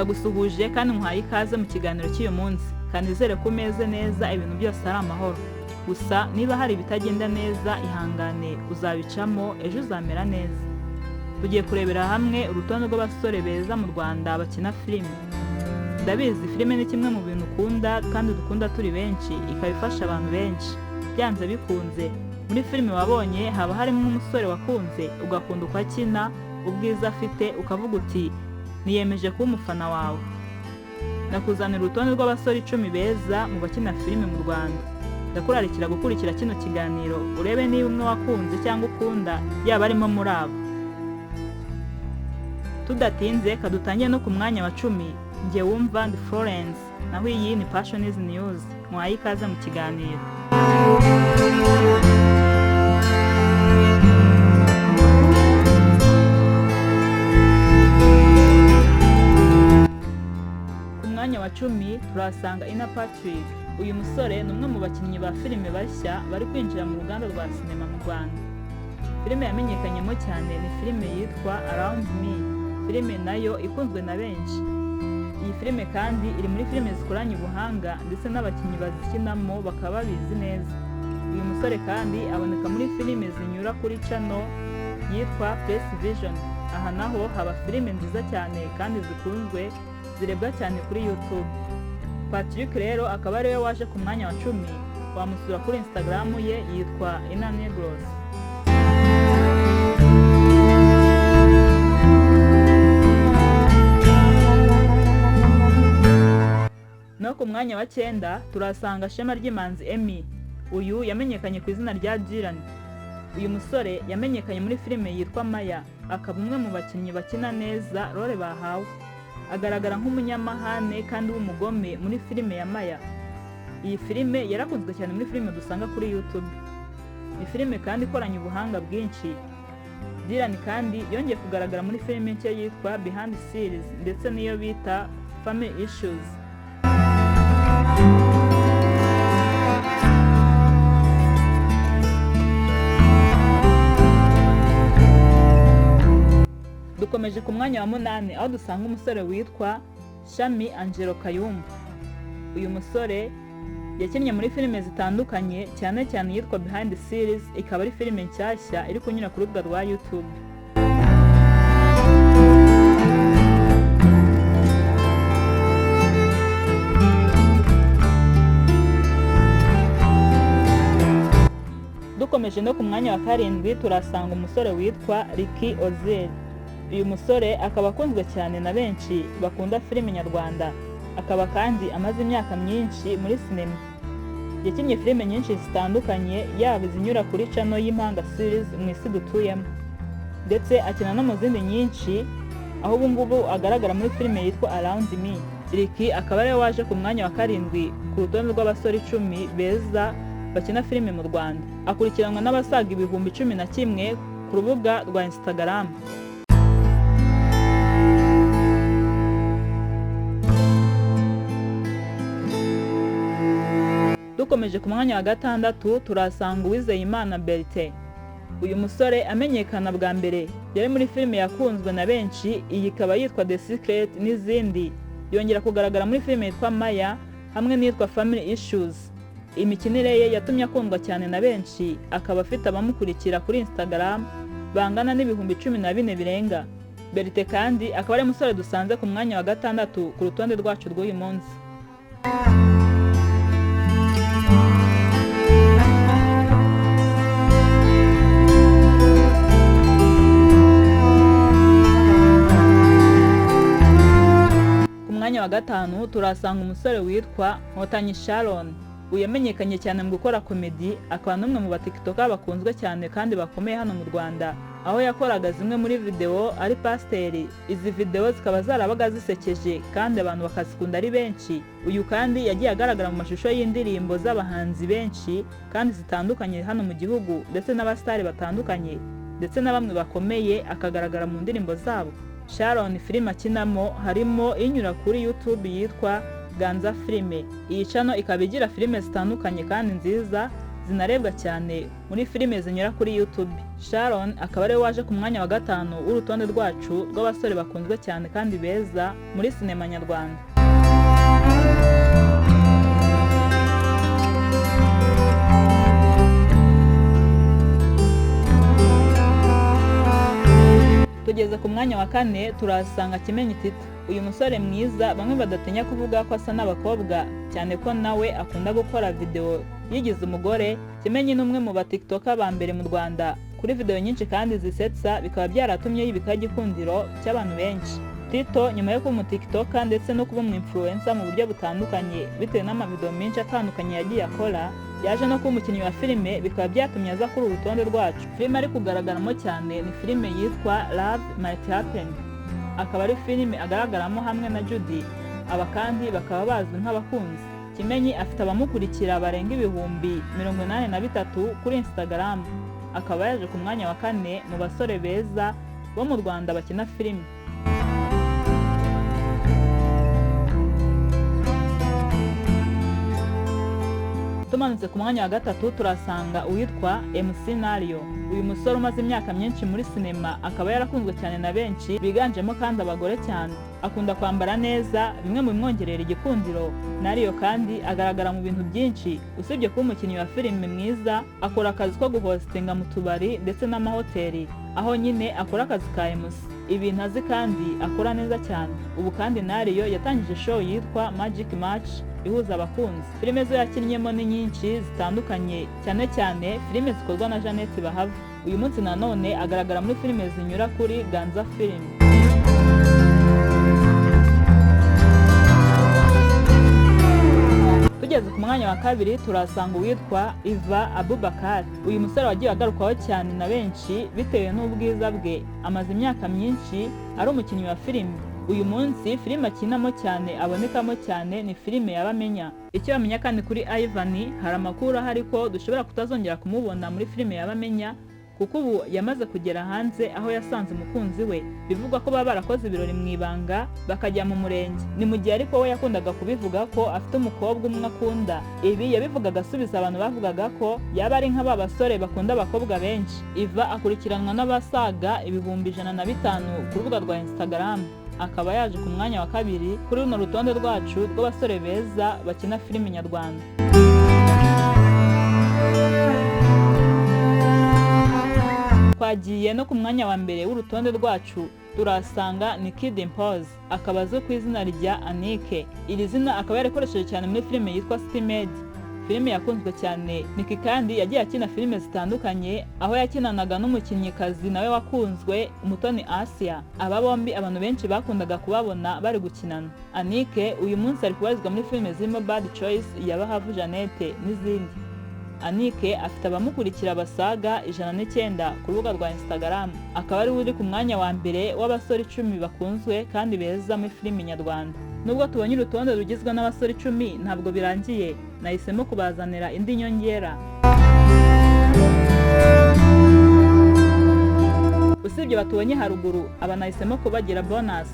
Ndagusuhuje kandi nkuhaye ikaze mu kiganiro cy'uyu munsi. Kanizere ko umeze neza, ibintu byose ari amahoro. Gusa niba hari ibitagenda neza, ihangane, uzabicamo, ejo uzamera neza. Tugiye kurebera hamwe urutonde rw'abasore beza mu Rwanda bakina filime. Ndabizi, filime ni kimwe mu bintu ukunda kandi dukunda turi benshi, ikaba ifasha abantu benshi. Byanze bikunze, muri filime wabonye haba harimo umusore wakunze, ugakunda uko akina, ubwiza afite, ukavuga uti: "Niyemeje kuba umufana wawe." Nakuzanira urutonde rw'abasore 10 beza mu bakina filime mu Rwanda. Ndakurarikira gukurikira kino kiganiro urebe niba umwe wakunze cyangwa ukunda yaba arimo muri abo. Tudatinze, kadutangiye no ku mwanya wa 10. Njye wumva ndi Florence, naho iyi ni Passion News. Muhaye ikaze mu kiganiro. Ku mwanya wa 10 turahasanga Ina Patrick. Uyu musore ni umwe mu bakinnyi ba filime bashya bari kwinjira mu ruganda rwa sinema mu Rwanda. Filime yamenyekanyemo cyane ni filime yitwa Around Me, filime nayo ikunzwe na benshi. Iyi filime kandi iri muri filime zikoranye ubuhanga, ndetse n'abakinnyi bazikinamo bakaba babizi neza. Uyu musore kandi aboneka muri filime zinyura kuri channel yitwa Press Vision. Aha naho haba filime nziza cyane kandi zikunzwe, zirebwa cyane kuri YouTube. Patrick rero akaba ariwe waje ku mwanya wa 10. Wamusura kuri Instagram ye yitwa Ina Negros. No ku mwanya wa 9 turasanga Shema ry'Imanzi Emmy. Uyu yamenyekanye ku izina rya Dylan. Uyu musore yamenyekanye muri filime yitwa Maya, akaba umwe mu bakinnyi bakina neza role bahawe. Agaragara nk'umunyamahane kandi w'umugome muri filime ya Maya. Iyi filime yarakunzwe cyane muri filime dusanga kuri YouTube. Ni filime kandi ikoranye ubuhanga bwinshi. Dylan kandi yongeye kugaragara muri filime nshya yitwa Behind Series ndetse n'iyo bita Family Issues. Dukomeje ku mwanya wa 8, aho dusanga umusore witwa Shami Angelo Kayumba. Uyu musore yakinnye muri filime zitandukanye, cyane cyane iyitwa Behind the Series, ikaba ari filime nshyashya iri kunyura ku rubuga rwa YouTube. Dukomeje no ku mwanya wa 7, turasanga umusore witwa Ricky Ozil. Uyu musore akaba akunzwe cyane na benshi bakunda filime nyarwanda, akaba kandi amaze imyaka myinshi muri sinema. Yakinnye filime nyinshi zitandukanye, yaba izinyura kuri channel y'Impanga Series mu isi dutuyemo, ndetse akina no mu zindi nyinshi, aho ubu ngubu agaragara muri filime yitwa Around Me. Ricky akaba ariwe waje ku mwanya wa 7 ku rutonde rw'abasore 10 beza bakina filime mu Rwanda. Akurikiranwa n'abasaga 11,000 ku rubuga rwa Instagram. Dukomeje ku mwanya wa 6, turasanga Uwizeyimana Bertin. Uyu musore amenyekana bwa mbere yari muri filime yakunzwe na benshi, iyi ikaba yitwa The Secret n'izindi. Yongera kugaragara muri filime yitwa Maya hamwe n'iyitwa Family Issues. Imikinire ye yatumye akundwa cyane na benshi, akaba afite abamukurikira kuri Instagram bangana n'14,000 birenga. Bertin kandi akaba ari umusore dusanze ku mwanya wa 6 ku rutonde rwacu rw'uyu munsi. Ku mwanya wa 5 turasanga umusore witwa Nkotanyi Sharon. Uyu yamenyekanye cyane mu gukora komedi, akaba n'umwe mu batiktoka bakunzwe cyane kandi bakomeye hano mu Rwanda, aho yakoraga zimwe muri videwo ari pasiteri. Izi videwo zikaba zarabaga zisekeje kandi abantu bakazikunda ari benshi. Uyu kandi yagiye agaragara mu mashusho y'indirimbo z'abahanzi benshi kandi zitandukanye hano mu gihugu, ndetse n'abasitari batandukanye, ndetse na bamwe bakomeye akagaragara mu ndirimbo zabo. Sharon filime akinamo harimo inyura kuri YouTube yitwa Ganza Filime. Iyi channel ikaba igira filime zitandukanye kandi nziza. zinarebwa cyane muri filime zinyura kuri YouTube. Sharon akaba ariwe waje ku mwanya wa gatanu w'urutonde rwacu rw'abasore bakunzwe cyane kandi beza muri sinema nyarwanda. Tugeze ku mwanya wa kane, turahasanga Kimenyi Tito. Uyu musore mwiza bamwe badatinya kuvuga ko asa n'abakobwa, cyane ko nawe akunda gukora video yigize umugore. Kimenyi ni umwe mu ba TikToker ba mbere mu Rwanda kuri video nyinshi kandi zisetsa, bikaba byaratumye yibikaho igikundiro cy'abantu benshi. Tito nyuma yo kuba umu TikToker ndetse no kuba umu influencer mu buryo butandukanye bitewe n'amavideo menshi atandukanye yagiye akora, yaje no kuba umukinnyi wa filime, bikaba byatumye aza kuri uru rutonde rwacu. Filime ari kugaragaramo cyane ni filime yitwa Love Might Happen, akaba ari filime agaragaramo hamwe na Judy, aba kandi bakaba bazwi nk'abakunzi. Kimenyi afite abamukurikira barenga 83,000 kuri Instagram, akaba yaje ku mwanya wa kane mu basore beza bo mu Rwanda bakina filime. Tumanutse ku mwanya wa gatatu, turasanga uwitwa MC Nario. Uyu musore umaze imyaka myinshi muri sinema, akaba yarakunzwe cyane na benshi biganjemo kandi abagore cyane. Akunda kwambara neza, bimwe mu bimwongerera igikundiro. Nario kandi agaragara mu bintu byinshi, usibye kuba umukinnyi wa filime mwiza, akora akazi ko guhostinga mu tubari ndetse n'amahoteli, aho nyine akora akazi ka MC, ibintu azi kandi akora neza cyane. Ubu kandi Nario yatangije show yitwa Magic Match ihuza abakunzi. Filime zo yakinnyemo ni nyinshi zitandukanye, cyane cyane filime zikorwa na Jeannette Bahava. Uyu munsi nanone agaragara muri filime zinyura kuri Ganza Film. Tugeze ku mwanya wa kabiri, turasanga uwitwa Iva Abubakar. Uyu musore wagiye agarukwaho cyane na benshi bitewe n'ubwiza bwe, amaze imyaka myinshi ari umukinnyi wa filime. Uyu munsi filime akinamo cyane, abonekamo cyane, ni filime y'Abamenya. Icyo bamenya kandi kuri Ivan, hari amakuru ahari ko dushobora kutazongera kumubona muri filime y'Abamenya, kuko ubu yamaze kugera hanze aho yasanze umukunzi we. Bivugwa ko baba barakoze ibirori mu ibanga bakajya mu murenge. Ni mu gihe ariko we yakundaga kubivuga ko afite umukobwa umwe akunda. Ibi yabivugaga asubiza abantu bavugaga ko yaba ari nka ba basore bakunda abakobwa benshi. Iva akurikiranwa n'abasaga 105,000 ku rubuga rwa Instagram, akaba yaje ku mwanya wa kabiri kuri runo rutonde rwacu rw'abasore beza bakina filime nyarwanda. Twagiye no ku mwanya wa mbere w'urutonde rwacu, turasanga Nicky Dimpoz, akaba azwi ku izina rya Anike. Iri zina akaba yarikoresheje cyane muri filime yitwa City Maid, filime yakunzwe cyane. Nicky kandi yagiye akina filime zitandukanye, aho yakinanaga n'umukinnyikazi nawe wakunzwe, Umutoni Asia. Aba bombi abantu benshi bakundaga kubabona bari gukinana. Anike uyu munsi ari kubarizwa muri filime zirimo Bad Choice ya Bahavu Jeannette n'izindi. Anike afite abamukurikira basaga 109 ku rubuga rwa Instagram, akaba ariwe uri ku mwanya wa mbere w'abasore 10 bakunzwe kandi beza muri filime nyarwanda. Nubwo tubonye urutonde rugizwe n'abasore 10, ntabwo birangiye, nahisemo kubazanira indi nyongera. Usibye batubonye haruguru, aba nahisemo kubagira bonus.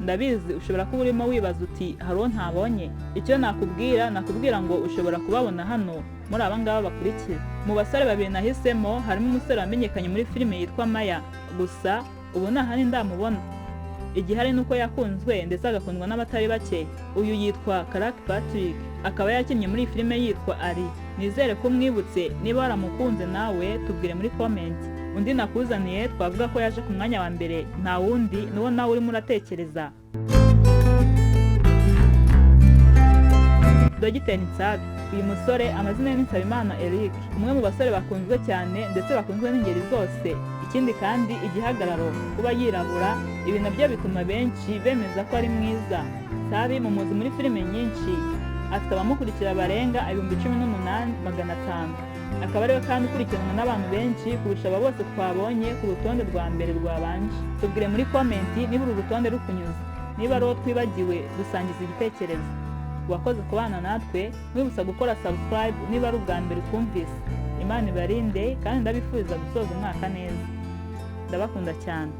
Ndabizi ushobora kuba urimo wibaza uti hari uwo ntabonye. Icyo nakubwira ngo ushobora kubabona hano muri aba ngaba bakurikira. Mu basore babiri nahisemo harimo umusore wamenyekanye muri filime yitwa Maya, gusa ubu nta handi ndamubona. Igihari ni uko yakunzwe ndetse agakundwa n'abatari bake. Uyu yitwa Karake Patrick, akaba yakinnye muri iyi filime yitwa Ari. Nizere ko umwibutse, niba waramukunze nawe tubwire muri comment. Undi nakuzaniye twavuga ko yaje ku mwanya wa mbere, nta wundi n'uwo nawe urimo uratekereza, Dogiteri Nsabi. Uyu musore amazina ye ni Nsabimana Eric, umwe mu basore bakunzwe cyane ndetse bakunzwe n'ingeri zose. Ikindi kandi igihagararo, kuba yirabura, ibi nabyo bituma benshi bemeza ko ari mwiza. Nsabi mumuzi muri filime nyinshi, afite abamukurikira barenga 18,500, akaba ariwe kandi ukurikiranwa n'abantu benshi kurusha aba bose twabonye ku rutonde rwa mbere rwabanje. Tubwire muri comment niba uru rutonde rukunyuze, niba ari uwo twibagiwe dusangiza igitekerezo. Wakoze kubana natwe, mwibutsa gukora subscribe niba ari ubwa mbere twumvise. Imana ibarinde kandi ndabifuriza gusoza umwaka neza. Ndabakunda cyane.